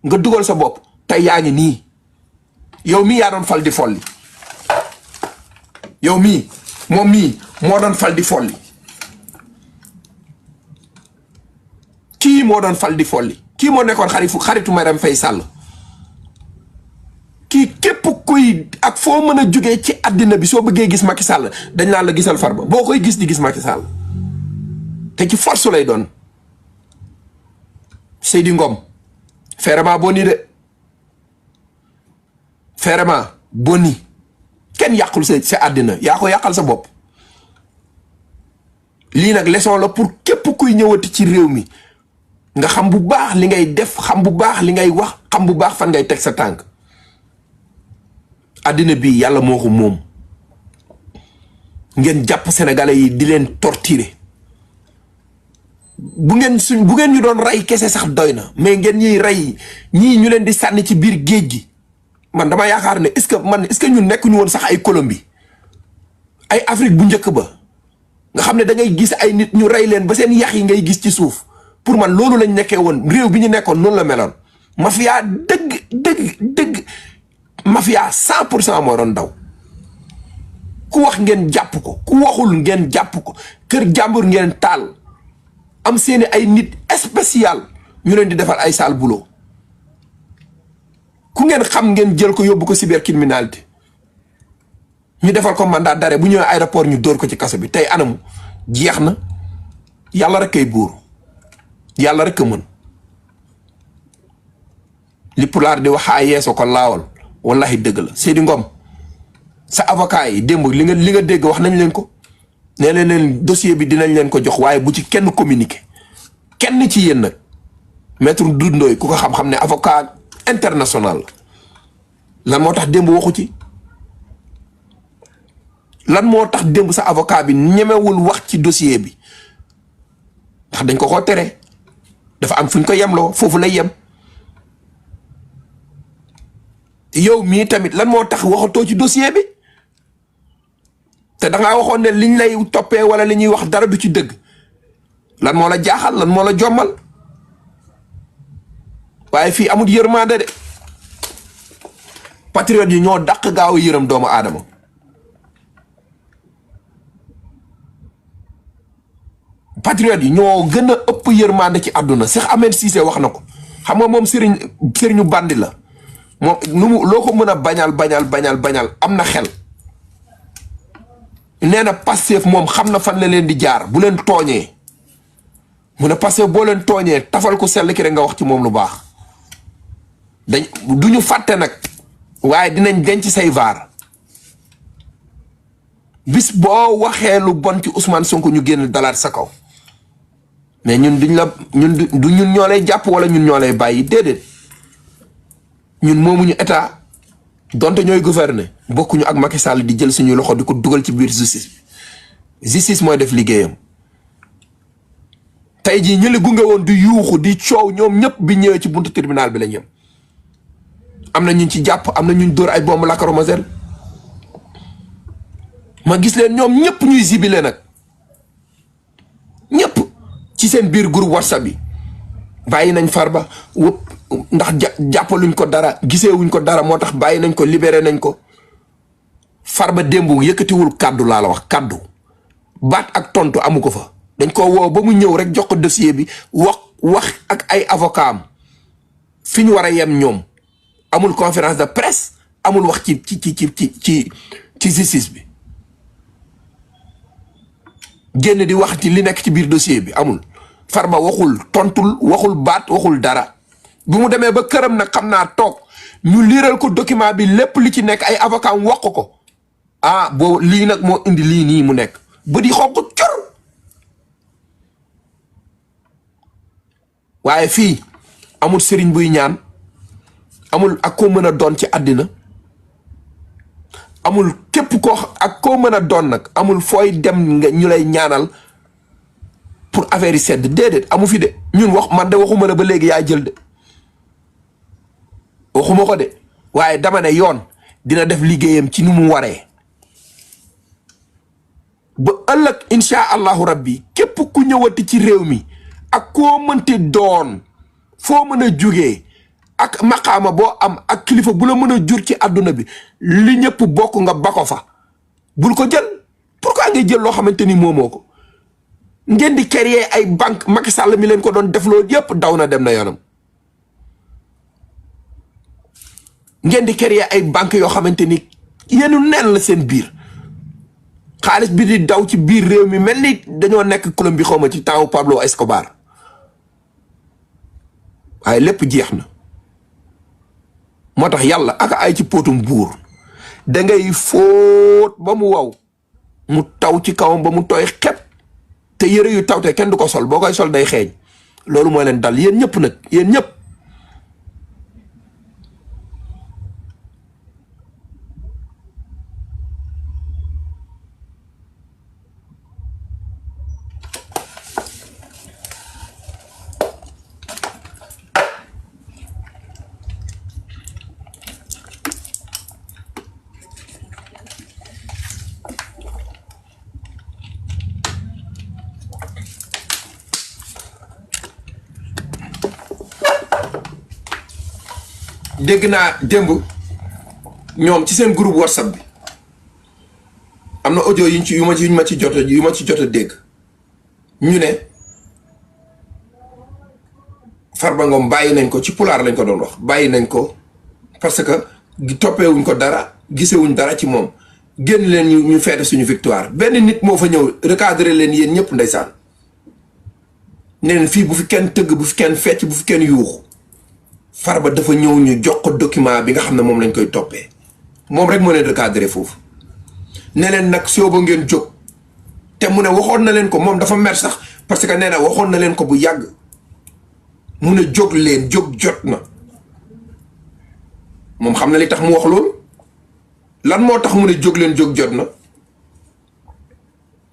nga dugal sa bopp tey yaa ngi nii yow mii yaa doon fal di folli yow mii moom mii moo doon fal di folli kii moo doon fal di folli kii moo nekkoon xaritu Marème Faye Sall kii képp kuy ak foo mën a jógee ci àddina bi soo bëggee gis Macky Sall dañ naan la gisal Farba boo koy gis di gis Macky Sall te ci force lay doon Seydi Ngom ferema boni de ferema boni kenn yàqul sa àddina yaa ko yàqal sa bopp lii nag leçon la pour képp kuy ñëwati ci réew mi nga xam bu baax li ngay def xam bu baax li ngay wax xam bu baax fan ngay teg sa tànk àddina bi yàlla moo ko moom ngeen jàpp sénégalais yi di leen torturer bu ngeen ñu doon rey kese sax doy na mais ngeen ñuy rey ñii ñu leen di sànni ci biir géej gi man dama yaakaar ne est-ce que ñun nekkuñu woon sax ay Colombie ay Afrique bu njëkk ba nga xam ne da ngay gis ay nit ñu rey leen ba seen yax yi ngay gis ci suuf pour man loolu lañ nekkee woon réew bi ñu nekkoon noonu la meloon mafia dëgg mafia 100% moo doon daw ku wax ngeen jàpp ko ku waxul ngeen jàpp ko kër jàmbur ngeen taal am seeni ay nit spécial ñu leen di defal ay sale boulot ku ngeen xam ngeen jël ko yóbbu ko cybercriminalité ñu defal ko mandat d'arrêt bu ñëwee aéroport ñu dóor ko ci kaso bi tey anamu jeex na yàlla rek kay buur yàlla rek a mën li pulaar di wax a yeeso ko laawal wallahi dëgg la Seydi Ngom sa avocat yi démb li nga dégg wax nañ leen ko nee leen dossier bi dinañ leen ko jox waaye bu ci kenn communiqué kenn ci yéen nag maître Doudou Ndoye ku ko xam-xam ne avocat international lan moo tax démb waxu ci lan moo tax démb sa avocat bi ñemewul wax ci dossier bi ndax dañ ko tere dafa am fuñ ko yemloo foofu lay yem yow mii tamit lan moo tax waxatoo ci dossier bi te da ngaa waxoon ne liñ lay toppee wala li ñuy wax dara du ci dëgg lan moo la jaaxal lan moo la jommal waaye fii amul yërmande de patriote yi ñoo dàq gaaw a yërëm doomu aadama patriote yi ñoo gën a ëpp yërmande ci àdduna Cheikh Ahmed Cissé wax na ko xam nga moom sëriñu bandi la moom loo ko mën a bañal am na xel nee na Pastef moom xam na fan la leen di jaar bu leen tooñee mu ne parce que boo leen tooñee tafal ko sell ki rek nga wax ci moom lu baax du ñu fàtte nag waaye dinañ denc say vaar bis boo waxee lu bon ci Ousmane Sonko ñu génn dalaat sa kaw mais ñun du ñun ñoo lay jàpp wala ñun ñoo lay bàyyi déedéet ñun moomuñu état donte ñooy gouverner bokkuñu ak Macky Sall di jël suñu loxo di ko dugal ci biir justice bi justice mooy def liggéeyam tey jii ñu li gunge woon di yuuxu di coow ñoom ñëpp bi ñëwee ci buntu tribunal bi la ñëm am na ñun ci jàpp am na ñun dóor ay bombe lacrymogène ma gis leen ñoom ñëpp ñuy zibile nag ñëpp ci seen biir groupe WhatsApp bi bàyyi nañ Farba wëpp ndax jàppaluñ ko dara giseewuñ ko dara moo tax bàyyi nañ ko libéré nañ ko Farba démb yëkkatiwul kaddu laa la wax kaddu baat ak tontu amu ko fa dañ ko woo ba mu ñëw rek jox ko dossier bi wax ak ay avocat am fi ñu war a yem ñoom amul conférence de presse amul wax ci justice bi génn di wax ci li nekk ci biir dossier bi amul Farba waxul tontul waxul baat waxul dara bi mu demee ba këram nag xam naa toog ñu liiral ko document bi lépp li ci nekk ay avocat am wax ko ah boo lii nag moo indi lii nii mu nekk ba di xonq cor waaye fii amul sëriñ buy ñaan amul ak koo mën a doon ci àddina amul képp koo ak koo mën a doon nag amul fooy dem nga ñu lay ñaanal pour affaire yi sedd déedéet amu fi de ñun wax man de waxuma la ba léegi yaa jël de waxuma ko de waaye dama ne yoon dina def liggéeyam ci ni mu waree ba ëllëg insha allahu rabbi képp ku ñëwati ci réew mi ak koo mënti doon foo mën a jugee ak maqaama boo am ak kilifa bu la mën a jur ci àdduna bi li ñëpp bokk nga bako fa bul ko jël pourquoi ngay jël loo xamante ni moomoo ko ngeen di créer ay banque Macky Sall mi leen ko doon defloo yëpp daw na dem na yoonam ngeen di créer ay banque yoo xamante ni yéenu neen la seen biir xaalis bi di daw ci biir réew mi mel ni dañoo nekk Colombie xaw ma ci temps Pablo Escobar waaye lépp jeex na moo tax yàlla ak ay ci póotum buur da ngay fóot ba mu waw mu taw ci kawam ba mu tooy xepp te yëre yu tawte kenn du ko sol boo koy sol day xeeñ loolu mooy leen dal yéen ñëpp nag yéen ñëpp dégg naa démb ñoom ci seen groupe WhatsApp bi am na audio yu ma ci jot a dégg ñu ne Farba Ngom bàyyi nañ ko ci pulaar lañ ko doon wax bàyyi nañ ko parce que toppeewuñ ko dara gisewuñ dara ci moom génn leen ñu feete suñu victoire benn nit moo fa ñëw recadrer leen yéen ñëpp ndeysaan ne leen fii bu fi kenn tëgg bu fi kenn fecc bu fi kenn yuuxu Farba dafa ñëw ñu jox ko document bi nga xam ne moom lañ koy toppee moom rek moo leen recadré foofu ne leen nag soo ba ngeen jóg te mu ne waxoon na leen ko moom dafa mer sax parce que nee na waxoon na leen ko bu yàgg mu ne jóg leen jóg jot na moom xam na li tax mu wax loolu lan moo tax mu ne jóg leen jóg jot na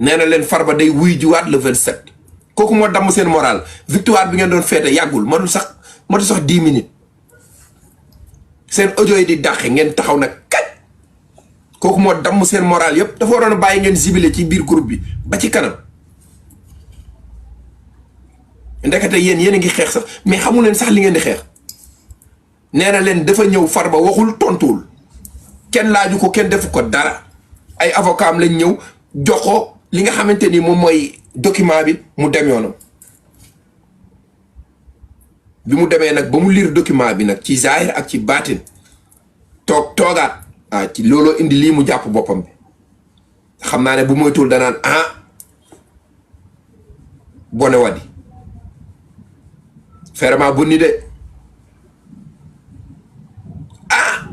nee na leen Farba day wuy jiwaat le 27 kooku moo damm seen moral victoire bi ngeen doon feete yàggul matul sax 10 minutes seen audio yi di dàqe ngeen taxaw nag kaj kooku moo damm seen moral yëpp dafa waroon a bàyyi ngeen zibilé ci biir groupe bi ba ci kanam ndekete yéen a ngi xeex sax mais xamu leen sax li ngeen di xeex nee na leen dafa ñëw Farba waxul tontuwul kenn laaju ko kenn defu ko dara ay avocat am lañ ñëw jox ko li nga xamante ni moom mooy document bi mu dem yoonam bi mu demee nag ba mu lire document bi nag ci zahir ak ci baatin toogaat ci looloo indi lii mu jàpp boppam bi xam naa ne bu moytuwul danaan bone wadi ferma bonni de ah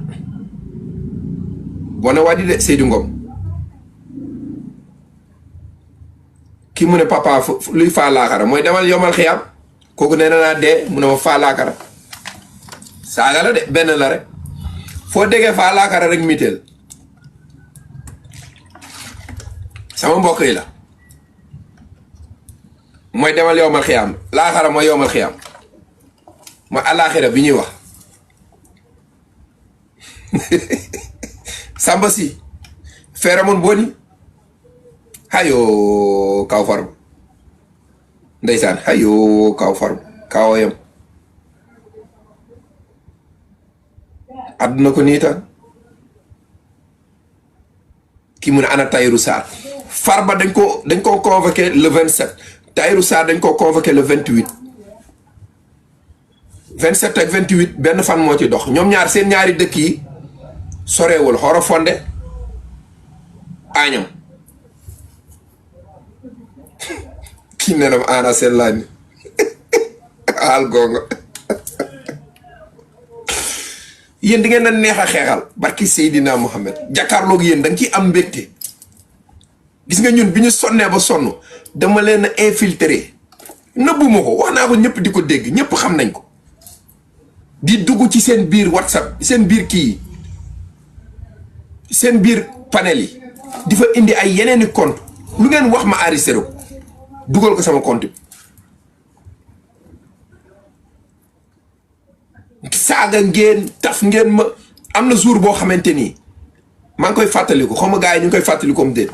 bona wadi de Seydou Ngom ki mu ne papa luy faa laakara mooy demal yomal xiyam kooku nee na naa dee mu ne ma faa laakara saaga la de benn la rek foo déggee faa laakara rek miteel sama mbokk yi la mooy demal yomal xiyam laakara mooy yomal xiyam mooy alaaxira bi ñuy wax samba si feeramoon boni hayo kaw farba ndeysaan hayo kaw farba kawoyam àdduna ko niitaan ki mu ne ana Tahirou Sarr farba dañ ko convoqué le 27 Tahirou Sarr dañ ko convoqué le 28 27 ak 28 benn fan moo ci dox ñoom ñaar seen ñaari dëkk yi sorewul Horofonde Agnam kii nenam ana seen laani al gonga yéen di ngeen na neex a xeexal barki Seydina Mohamed jàkkaarloog yéen da nga ciy am mbégte gis nga ñun bi ñu sonnee ba sonn dama leen a infiltré nëbbuma ko wax naa ko ñëpp di ko dégg ñëpp xam nañ ko di dugg ci seen biir WhatsApp seen biir kii seen biir panel yi di fa indi ay yeneeni compte lu ngeen wax ma enregistré ko dugal ko sama compte bi saaga ngeen taf ngeen ma am na jour boo xamante nii maa ngi koy fàttaliku xaw ma gars yi ñu ngi koy fàttaliku comme déet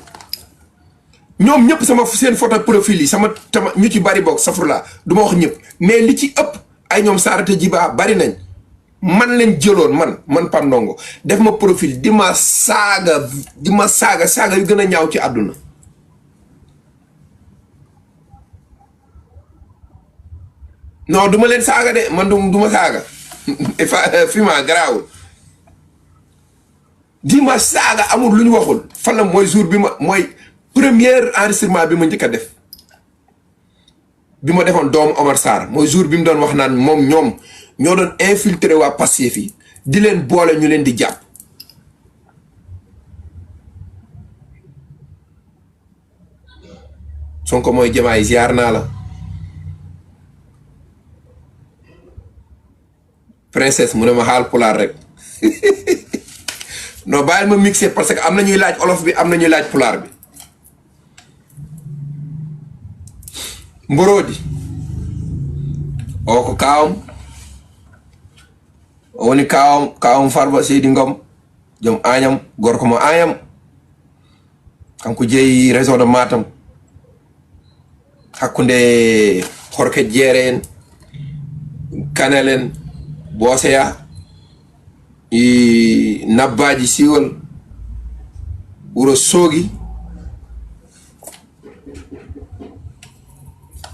ñoom ñëpp sama seen photo profil yi sama ñu ci bari bokk safrula du ma wax ñëpp mais li ci ëpp ay ñoom Sarata Jiba bari nañ man leen jëloon man Pape Ndongo def ma profil di ma saaga yu gën a ñaaw ci àdduna non du ma leen saaga de man du ma saaga fi ma garaawul di ma saaga amul lu ñu waxul fan la mooy jour bi ma mooy premier enregistrement bi ma njëkk a def bi ma defoon doomu Omar Sarr mooy jour bi mu doon wax naan moom ñoom ñoo doon infiltré waa Pastef yi di leen boole ñu leen di jàpp Sonko mooy jamaay ziar naa la princesse mu ne ma xaal pulaar rek non bàyyil ma mixé parce que am na ñuy laaj olof bi am na ñuy laaj pulaar bi mborodi o ko kawam o woni kawam Farba Seydi Ngom joom Agnam gorko mo Agnam kanko jeeyi région de Matam hakkunde Horké Diéré en Kanel en Boseya i Nabbaji Siwol Wuro Sogi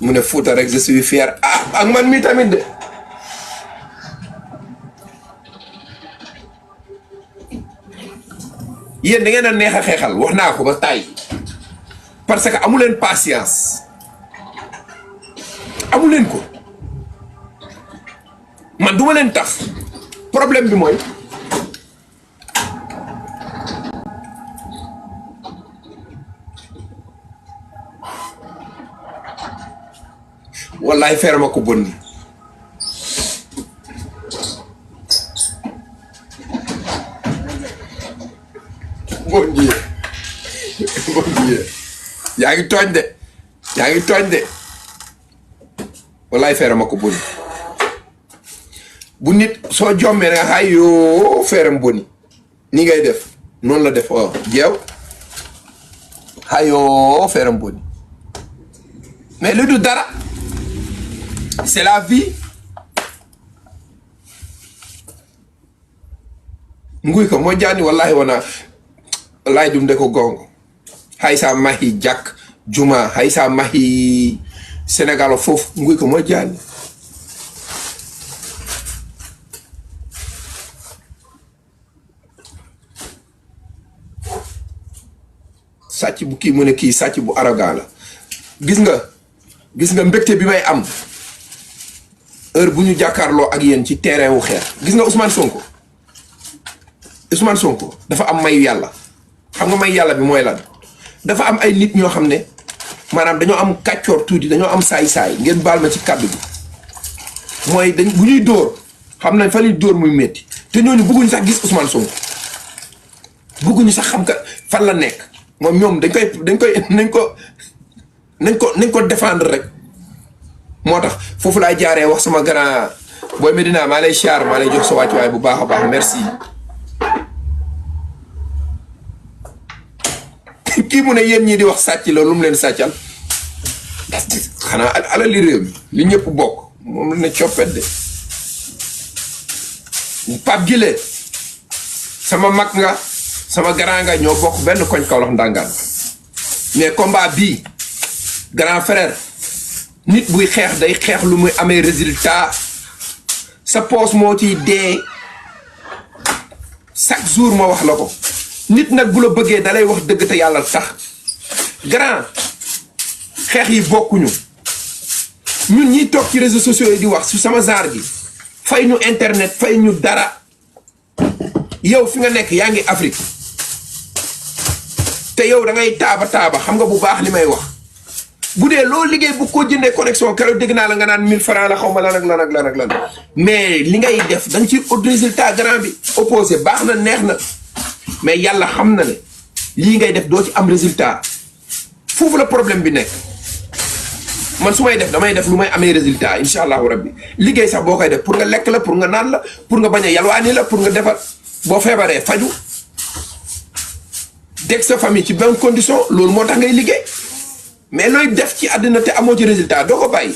mu ne Fouta rek je suis fier ak man mi tamit de yéen da ngeen a neex a xeexal wax naa ko ba tay parce que amu leen patience amu leen ko man duma leen taf problème bi mooy wallaay feere ma ko bon ni bon Dieu yaa ngi tooñ de wallaay feere ma ko boni bu nit soo jommee nga xay yoo feeram boni ni ngay def noonu la def jeew xay yoo feeram boni mais lu du dara c'est la vie nguy ko moo jaani wallahi wallahi dum de ko gongo hay sa mahi jak juma hay sa mahi Sénégal foofu nguy ko moo jaani sàcc bu kii mu ne kii sàcc bu arrogant la gis nga mbégte bi may am heure bu ñu jàkkaarloo ak yéen ci terrain wu xeex gis nga Ousmane Sonko dafa am mayu yàlla xam nga may yàlla bi mooy lan dafa am ay nit ñoo xam ne maanaam dañoo am kàccoor tuuti dañoo am saay-saay ngeen baal ma ci kàddu bi mooy bu ñuy dóor xam nañ fa ñuy dóor muy métti te ñooñu bëgguñu sax gis Ousmane Sonko bëgguñu sax xam ka fan la nekk moom ñoom nañ ko défendre rek moo tax foofu laay jaaree wax sama grand booy Medina maa lay siyaar maa lay jox sa wàccuwaay bu baax a baax merci. kii mu ne yéen ñii di wax sàcc la lu mu leen sàccal xanaa alali réew mi li ñëpp bokk moom la ne coppet de Pape Gile sama mag nga sama grand nga ñoo bokk benn koñ Kaolack ndangaan mais combat bii grand frère nit buy xeex day xeex lu muy amee résultat sa poos moo ciy dee chaque jour ma wax la ko nit nag bu la bëggee dalay wax dëgg te yàlla tax grand xeex yi bokkuñu ñun ñiy toog ci réseaux sociaux yi di wax su sama genre gi fay ñu internet fay ñu dara yow fi nga nekk yaa ngi Afrique te yow da ngay taaba xam nga bu baax li may wax bu dee loo liggéey bu ko jëndee connexion keroog dégg naa la nga naan 1000 francs la xaw ma lan ak lan mais li ngay def da nga ci au résultat grand bi opposé baax na neex na mais yàlla xam na ne lii ngay def doo ci am résultat foofu la problème bi nekk man su may def damay def lu may amee résultat incha allahu rabbi liggéey sax boo koy def pour nga lekk la pour nga naan la pour nga bañ a yalwaani la pour nga defar boo feebaree faju dégg sa famille ci bonne condition loolu moo tax ngay liggéey mais looy def ci àddina te amoo ci résultat doo ko bàyyi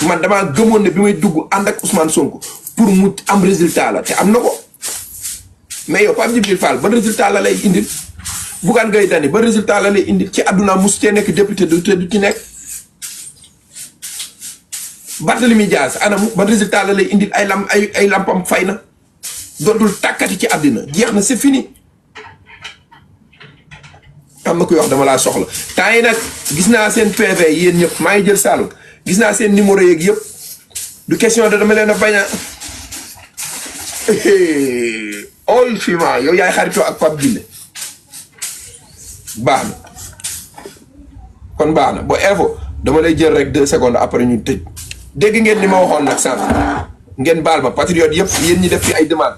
man damaa gëmoon ne bi may dugg ànd ak Ousmane Sonko pour mu am résultat la te am na ko mais yow Pape Djibril Fall ban résultat la lay indil Bougane Gueye Dany ban résultat la lay indil ci àdduna musu cee nekk député du ci nekk Barthélemy Dias anamu ban résultat la lay indil ay lampam fay na dootul tàkkati ci àddina jeex na c'est fini am na kuy wax dama laa soxla temps yi nag gis naa seen PV yéen ñëpp maa ngi jël Saalum gis naa seen numéro yeeg yëpp du question de dama leen a bañ a all fima yow yaay xaritoo ak Pape Gille baax na kon baax na bo info dama lay jël rek 2 secondes après ñu tëj dégg ngeen ni ma waxoon nag sànq ngeen baal ma patriote yëpp yéen ñi def fi ay demande